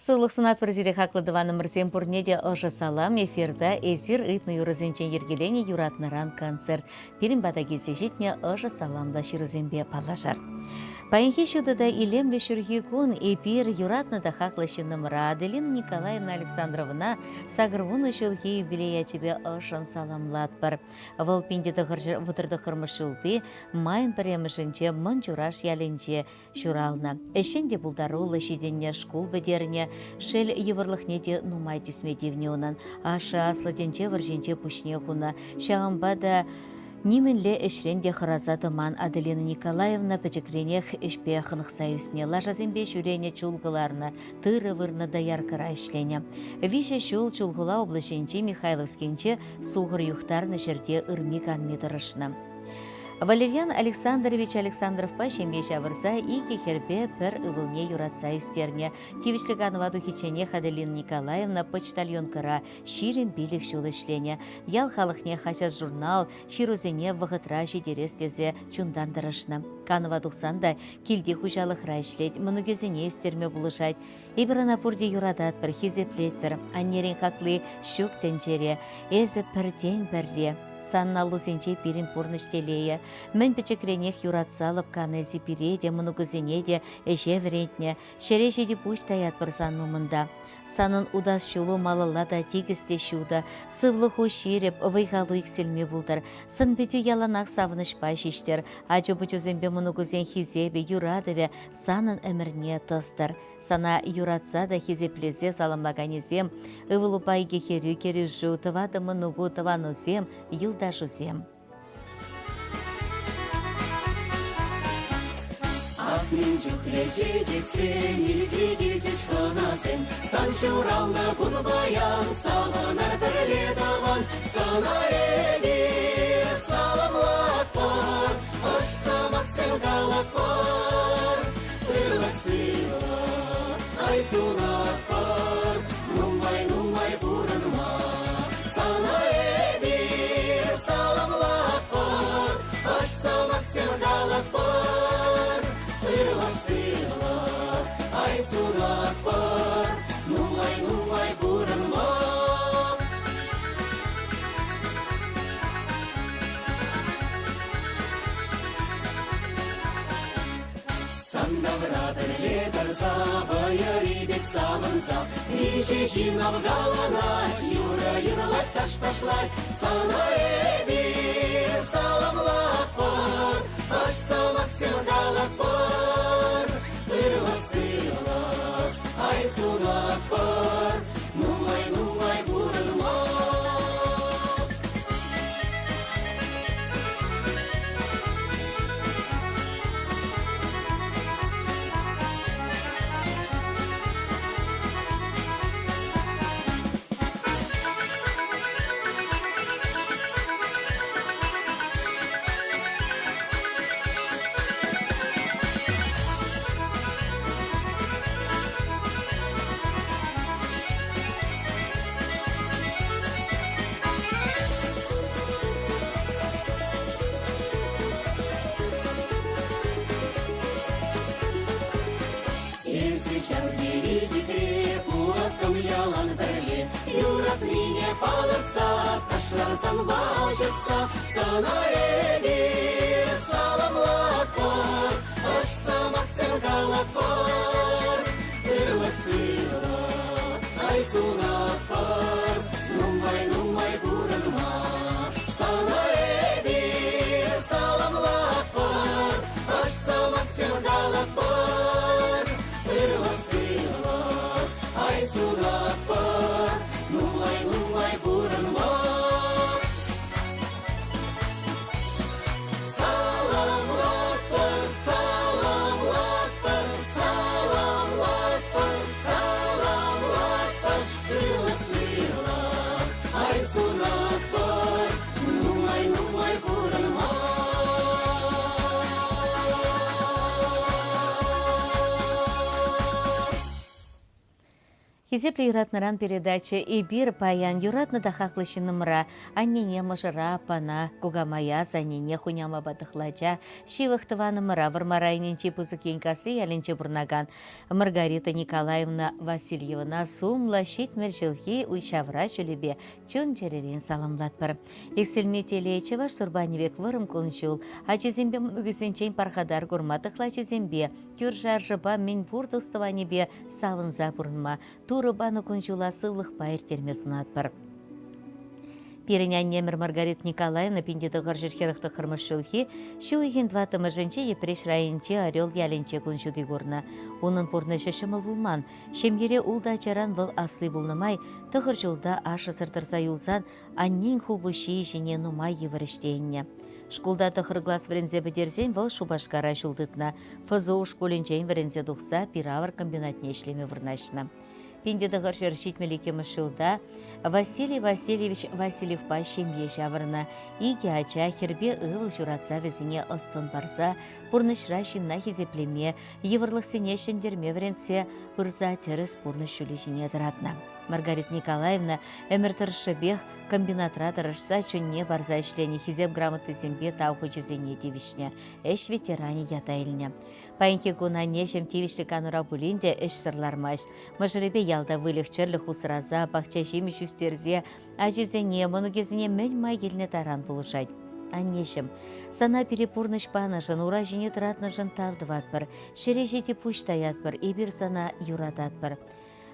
Сывлӑх сунатпӑр сире хаклӑ тӑванӑмӑрсем пурне те ӑшӑ салам эфирта эсир ыйтнӑ юрӑсенчен йӗркеленӗ юратнӑран концерт. Пирӗн пата килсе ҫитнӗ ӑшӑ саламлӑ ҫырусемпе паллашар. Паянхи ҫутӑ та илемлӗ ҫурхи кун эпир юратнӑ та хаклӑ ҫыннӑмӑра Аделина Николаевна Александровӑна 80 ҫулхи юбилей ячӗпе ӑшшӑн саламлатпӑр. Вӑл 1939 ҫулти майӑн пӗрремӗшӗнче Мӑн Чураш ялӗнче ҫуралнӑ. Ӗҫчен те пултаруллӑ ҫитӗннӗ, шкул пӗтернӗ. Шел, йывӑрлӑхне те нумай тӳсме тивнӗ унӑн. Ашшӗ Аслӑ тӗнче вӑрҫинче пуҫне хунӑ. Ҫавӑнпа та нимӗнле ӗҫрен те хӑраса тӑман Аделина Николаевна пӗчӗкренех ӗҫпе хӑнӑхса ӳснӗ. Лашасемпе ҫӳренӗ, чул кӑларнӑ, тырӑ вырнӑ, дояркӑра ӗҫленӗ. Виҫӗ ҫул Чулхула облаҫӗнчи Михайловскинче сухӑр юхтарнӑ ҫӗрте ырми-канми тӑрӑшнӑ. Валерьян Александрович Александровпа ҫемье ҫавӑрса икӗ хӗрпе пӗр ывӑлне юратса ӳстернӗ. Тивӗҫлӗ канӑва тухичченех Аделина Николаевна почтальонкӑра 25 ҫул ӗҫленӗ. Ял халӑхне хаҫат-журнал, ҫырусене вӑхӑтра ҫитерес тесе чунтан тӑрӑшнӑ. Канӑва тухсан та килти хуҫалӑхра ӗҫлет, мӑнукӗсене ӳстерме пулӑшать. Эпир ӑна пурте юрататпӑр, хисеплетпӗр. Аннерен хакли ҫук тӗнчере. Эсӗ пӗртен-пӗрре. Сан аллусенче пирӗн пурнӑҫ телейӗ. Мӗн пӗчӗкренех юратса лӑпканӑ эсӗ пире те, мӑнукусене те ӗҫе вӗрентнӗ. Ҫӗре ҫити пуҫ таятпӑр сан умӑнта. Санӑн утас ҫулу малалла та тикӗс те ҫутӑ, сывлӑху ҫирӗп, вӑй-халу иксӗлми пултӑр. Сӑн-питӳ яланах савӑнӑҫпа ҫиҫтӗр. Ачу-пӑчусемпе мӑнукусен хисепӗ, юратӑвӗ санӑн ӗмӗрне тӑстӑр. Сана юратса та хисеплесе саламлаканӗсем, ывӑлупа икӗ хӗрӳ, кӗрӳшӳ, тӑватӑ мӑнуку, тӑванусем, юлташусем. Ах, мӗн чухлӗ чечексем илсе килчӗҫ хӑнасем, Сан ҫуралнӑ кун паян савӑнар пӗрле тӑван. Сана эпир саламлатпӑр, ӑш сӑмахсем калатпӑр. Ырлӑх-сывлӑх, ай сунатпӑр, нумай-нумай пурӑнма. Сана эпир саламлатпӑр, ӑш сӑмахсем калатпӑр. Ырлӑх-сывлӑх, ай сунатпӑр, нумай-нумай пурӑнма. Сан тавра пӗрле тӑрса, вӑйӑри пек савӑнса, миҫе ҫын авкаланать, юрӑ юрлать, таш ташлать. Сана эпир саламлатпӑр, ӑш сӑмахсем калатпӑр. Ырлӑх-сывлӑх, ай сунатпӑр, нумай-нумай пурӑнма. Эсӗ ҫав тери хитре, пулаттӑм ялан пӗрле. Юратнине палӑртса, ташларсан ҫутса, сана эпир саламлатпӑр, ӑш сӑмахсем калатпӑр. Ырлӑх-сывлӑх, ай сунатпӑр, нумай-нумай пурӑнма. Сана эпир саламлатпӑр, ӑш сӑмахсем калатпӑр. Ырлӑх-сывлӑх, ай сунатпӑр, нумай-нумай пурӑнма. Саламлатпӑр, саламлатпӑр, саламлатпӑр, саламлатпӑр, ырлӑх-сывлӑх, ай сунатпӑр, нумай-нумай пурӑнма. Хисеплӗ юратнӑран передача «Эпир паян юратнӑ та хаклӑ ҫыннӑмӑра, аннене, мӑшӑра, аппана, кукамая, асаннене, хунямапа тӑхлача, ҫывӑх тӑванӑмӑра Вӑрмар районӗнчи Пысӑк Енкасси ялӗнче пурӑнакан Маргарита Николаевна Васильевӑна сумлӑ 70 ҫулхи ҫавра ҫулӗпе чун-чӗререн саламлатпӑр. Иксӗлми телей чӑваш сурпанӗ пек вӑрӑм кун-ҫул, ачисемпе мӑнукӗсенчен пархатар курма тӑхлачисемпе, кӳршӗ-аршӑпа мӗнпур тус-тӑванӗпе савӑнса пурӑнма, Турӑ панӑ кун-ҫула сывлӑхпа ирттерме сунатпӑр. Пирӗн аннемӗр Маргарита Николаевна 1949 ҫулхи ҫу уйӑхӗн тӑваттӑмӗшӗнче Йӗпреҫ районӗнчи Орел ялӗнче кун ҫути курнӑ. Унӑн пурнӑҫӗ ҫӑмӑл пулман. Ҫемьере ултӑ ачаран вӑл асли пулнӑ май тӑхӑр ҫулта ашшӗсӗр тӑрса юлсан аннен хулпуҫҫийӗ ҫине нумай йывӑр ӗҫтеннӗ. Шкулта тӑхӑр класс вӗренсе пӗтерсен вӑл Шупашкара ҫул тытнӑ, ФЗУ шкулӗнчен вӗренсе тухса пир-авӑр комбинатне ӗҫлеме вырнаҫнӑ. 1972 ҫулта Василий Васильевич Васильевпа ҫемье ҫавӑрнӑ. Икӗ ача хӗрпе ывӑл ҫуратса вӗсене ӑс-тӑн парса пурнӑҫра ҫынна хисеплеме, йывӑрлӑхсене ҫӗнтерме вӗрентсе пырса тӗрӗс пурнӑҫ ҫулӗ ҫине тӑратнӑ. Маргарита Николаевна ӗмӗр тӑршшӗпех комбинатра тӑрӑшса чунне парса ӗҫленӗ Хисеп грамотисемпе тав хучӗсене тивӗҫнӗ, ӗҫ ветеранӗ ята илнӗ. Паянхи кун аннеҫӗм тивӗҫлӗ канура пулин те ӗҫсӗр лармасть. Мӑшӑрӗпе ялта выльӑх-чӗрлӗх усраса, пахча ҫимӗҫ ӳстерсе ачисене, мӑнукӗсене мӗн май килнӗ таран пулӑшать. Аннеҫӗм, сана пире пурнӑҫ панӑшӑн, ура ҫине тӑратнӑшӑн тав тӑватпӑр, ҫӗре ҫити пуҫ таятпӑр, эпир сана юрататпӑр.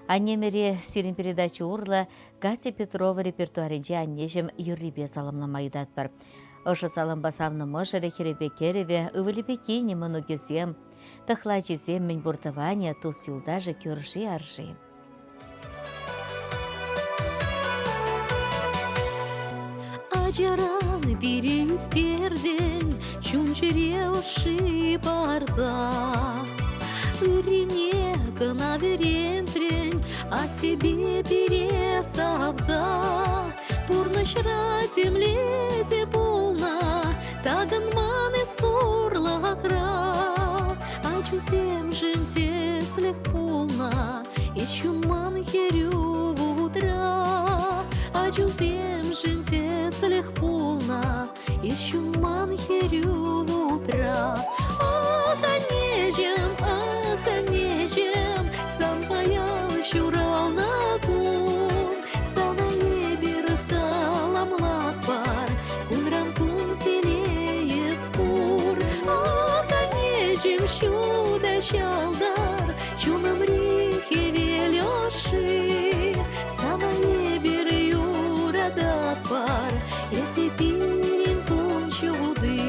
Аннемӗре сирӗн передача урлӑ Катя Петрова репертуарӗнче аннеҫӗм юррипе саламлама ыйтатпӑр. Ӑшӑ салампа савнӑ мӑшӑрӗ хӗрӗпе кӗрӗвӗ, ывӑлӗпе кинӗ, мӑнукӗсем, тӑхлачисем, мӗнпур тӑванӗ, тус-юлташӗ, кӳрши-арши. Ачаран пире ӳстертӗн, чун-чӗре ӑшши парса. Ыррине кӑна вӗрентрӗн, аттепе пире савса. Пурнӑҫра темле те пулнӑ, такӑнман эс хурлӑхра. Ачусемшӗн тӗслӗх пулнӑ, эс ҫунман хӗрӳ вутра. Ачусемшӗн тӗслӗх пулнӑ, эс ҫунман хӗрӳ вутра. Ах, аннеҫӗм, ах, аннеҫӗм, сан паян ҫуралнӑ кун. Сана эпир саламлатпӑр, кунран кун телейӗс пур. Ах, аннеҫӗм, ҫутӑ ҫӑлтӑр, чунӑмри хӗвел ӑшши. Сана эпир юрататпӑр, эсӗ пирӗн кун ҫути.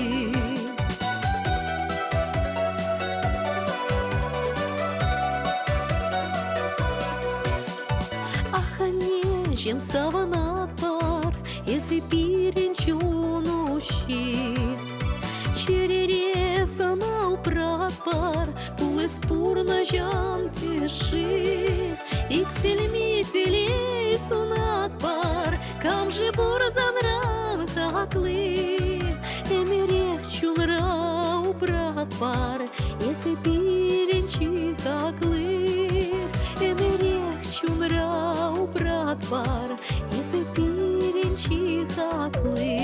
Ах, аннеҫӗм, савӑнатпӑр, эсӗ пирӗн чун уҫҫи. Чӗрере сана упратпӑр, пулас пурнӑҫӑн тӗшши. Иксӗлми телей сунатпӑр, кам-ши пур санран хакли? Ӗмӗрех чунра упратпӑр, эсӗ пирӗн чи хакли. Ӗмӗрех чунра упратпӑр, эсӗ пирӗн чи хакли.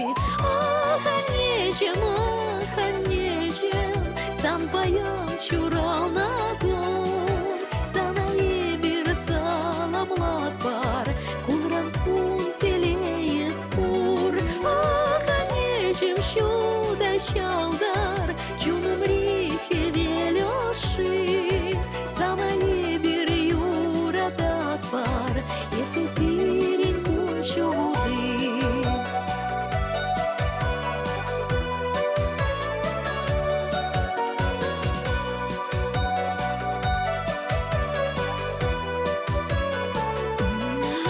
Ах, аннеҫӗм, ах, аннеҫӗм, сан паян ҫуралнӑ кун. Сана эпир саламлатпӑр, кунран кун телейӗс пур. Ах, аннеҫӗм, ҫутӑ ҫӑлтӑр, чунӑмри хӗвел ӑшши. Сана эпир юрататпӑр, эсӗ пирӗн кун ҫути.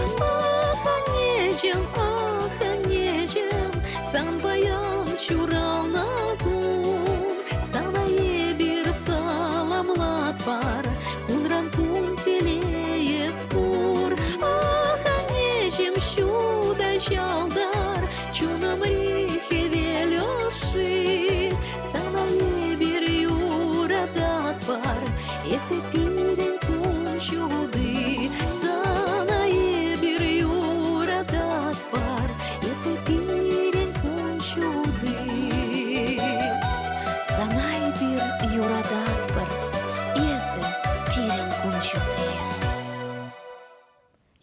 Ах, аннеҫӗм, ах, аннеҫӗм, сан паян ҫуралнӑ кун. Сана эпир саламлатпӑр, кунран кун телейӗс пур. Ах, аннеҫӗм, ҫутӑ ҫӑлтӑр, чунӑмри хӗвел ӑшши. Сана эпир юрататпӑр, эсӗ пирӗн кун ҫути.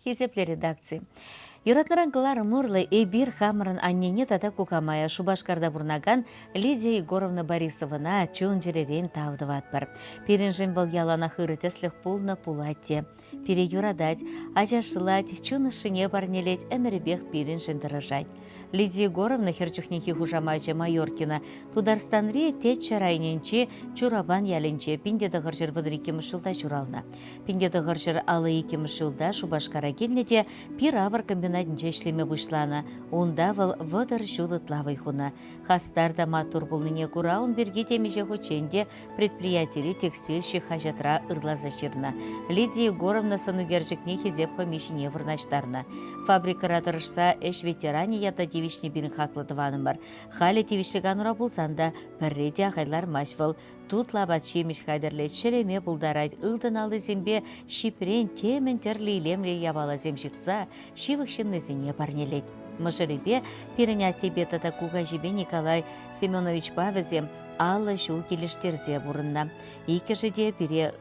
Хисеплӗ редакци. Юратнӑран кӑларӑм урлӑ эпир хамӑрӑн аннене тата кукамая Шупашкарта пурӑнакан Лидия Егоровна Борисовӑна чун-чӗререн тав тӑватпӑр. Пирӗншӗн вӑл яланах ырӑ тӗслӗх пулнӑ пулать те. Пире юратать, ачашлать, чун ӑшшине парнелет, ӗмӗрӗпех пирӗншӗн тӑрӑшать. Лидия Егоровна хӗр чухнехи хушамачӗ Майоркина Тутарстанри Теччӗ районӗнчи Чурапан ялӗнче 1932 ҫулта ҫуралнӑ. 1952 ҫулта Шупашкара килнӗ те пир-авӑр комбинатӗнче ӗҫлеме пуҫланӑ. Унта вӑл 30 ҫул ытла вӑй хунӑ. Хастар та маттур пулнине кура ун пирки темиҫе хутчен те предприятири текстильщик хаҫатра ырласа ҫырнӑ. Лидия Егоровна сӑнӳкерчӗкне хисеп хӑми ҫине вырнаҫтарнӑ. Фабрикӑра тӑрӑшса ӗҫ ветеранӗ ята тивӗҫнӗ пирӗн хаклӑ тӑванӑмӑр. Халӗ тивӗҫлӗ канура пулсан та пӗрре те ахаль лармасть вӑл. Тутлӑ апат-ҫимӗҫ хатӗрлет, ҫӗлеме пултарать, ылтӑн аллисемпе ҫипрен темӗн тӗрлӗ илемлӗ япаласем ҫыхса ҫывӑх ҫыннисене парнелет. Мӑшӑрӗпе, пирӗн аттепе тата кукаҫипе Николай Семеновичпа вӗсем 50 ҫул килӗштерсе пурӑннӑ. Иккӗшӗ те пире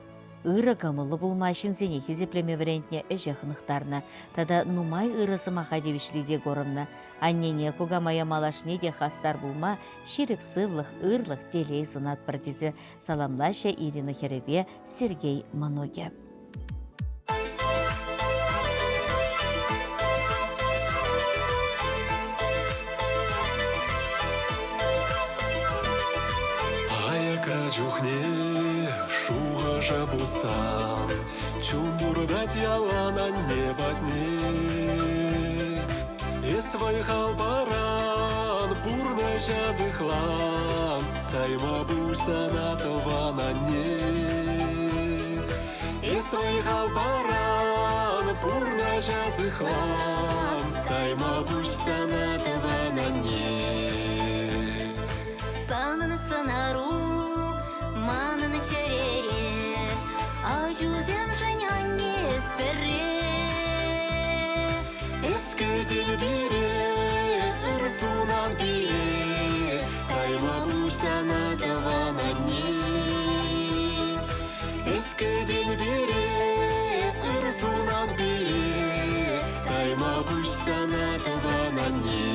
ырӑ кӑмӑллӑ пулма, ҫынсене хисеплеме вӗрентнӗ, ӗҫе хӑнӑхтарнӑ. Тата нумай ырӑ сӑмаха тивӗҫли те курӑннӑ. Аннене, кукамая малашне те хастар пулма ҫирӗп сывлӑх, ырлӑх, телей сунатпӑр тесе саламлаҫҫӗ Ирина хӗрӗпе Сергей мӑнукӗ. Аякра чухне шухӑша путсан чун туртать ялан анне патне. Эс вӑй-хал паран, пурнӑҫа сыхлан, тайма пуҫ сана тӑван анне. Эс вӑй-хал паран, пурнӑҫа сыхлан, тайма пуҫ сана тӑван анне. Санӑн сӑнару манӑн чӗрере, ачусемшӗн анне эс пӗрре. Эс кӗтен пире, ыр сунан пире, тайма пуҫ сана тӑван анне. Эс кӗтен пире, ыр сунан пире, тайма пуҫ сана тӑван анне.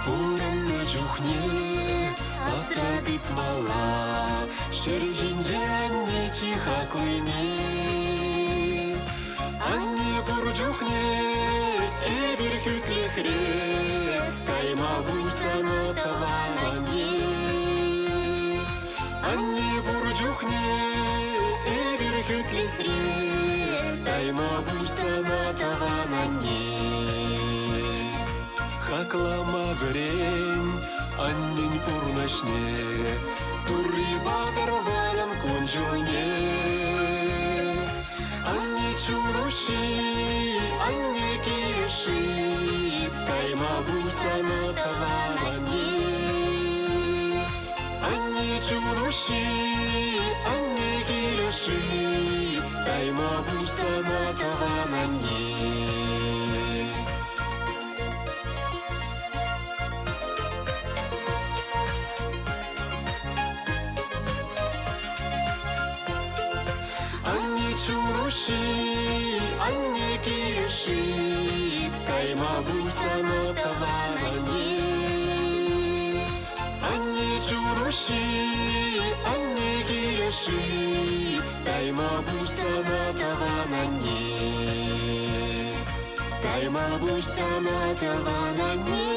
Пурӑннӑ чухне асра тытмалла ҫӗр ҫинче анне чи хаклине. Анне пур чухне эпир хӳтлӗхре, кайма пуҫ сана тӑван анне. Анне пур чухне эпир хӳтлӗхре, тайма пуҫ сана тӑван анне. Хаклама вӗрен аннен пурнӑҫне, Турри патӑр вӑрӑм кун-ҫулне. Анне чун уҫҫи, анне килӗши, тайма пуҫ сана тӑван анне. Анне чун уҫҫи, анне килӗши, тайма пуҫ сана тӑван анне. Анне чун уҫҫи, анне килӗши, тайма пуҫ сана тӑван анне. Анне чун уҫҫи, анне килӗши, тайма пуҫ сана тӑван анне. Тайма пуҫ сана тӑван анне.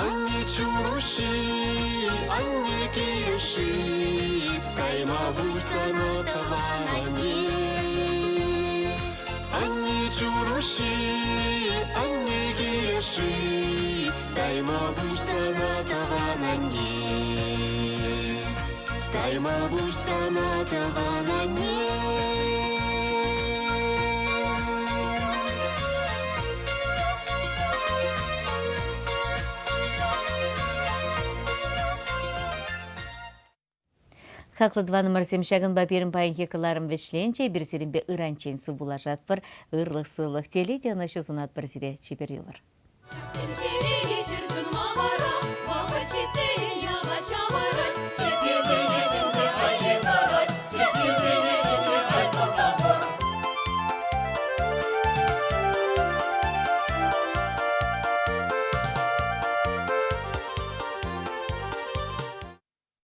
Анне чун уҫҫи, анне килӗши, тайма пуҫ сана тӑван анне. Анне чун уҫҫи, анне килӗши, тайма пуҫ сана тӑван анне. Тайма пуҫ сана тӑван анне. Хаклӑ тӑванӑмӑрсем, ҫакӑнпа пирӗн паянхи кӑларӑм вӗҫленчӗ. Эпир сирӗнпе ыранччен сывпуллашатпӑр. Ырлӑх-сывлӑх, телей те ӑнӑҫу сунатпӑр сире. Чипер юлӑр. Тӗнчере.